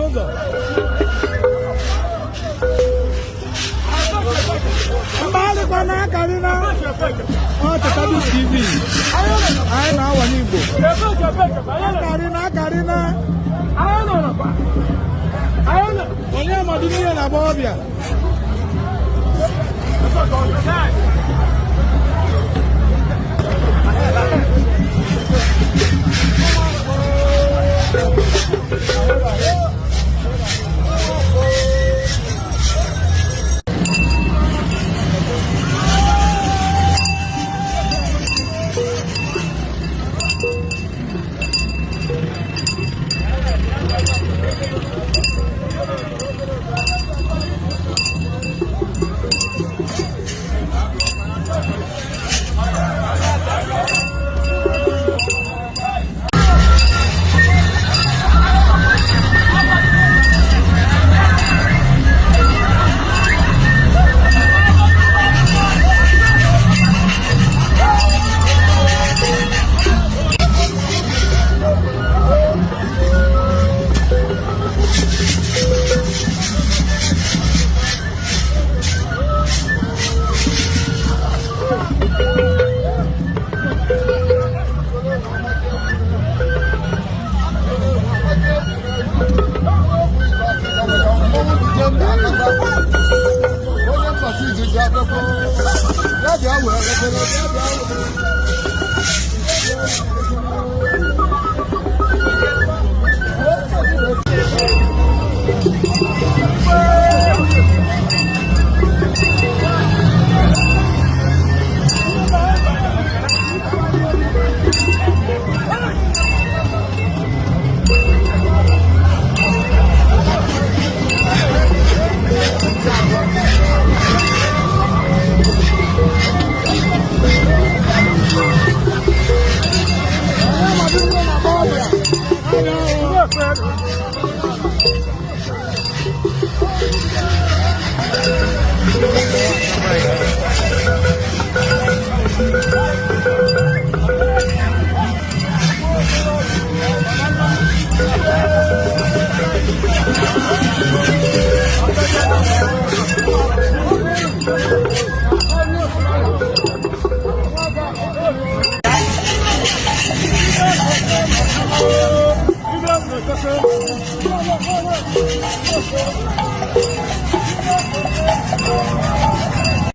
n'ụzọ. Mgbalịkwa n'akarị na ọ Chetabi TV. Anyị na-awa n'Igbo. Akarị na akarị na onye mmadụ niile na agbọghọbịa. Onye mkpasi izizi akwụkwọ ya bịa wee elekere ya bịa wee.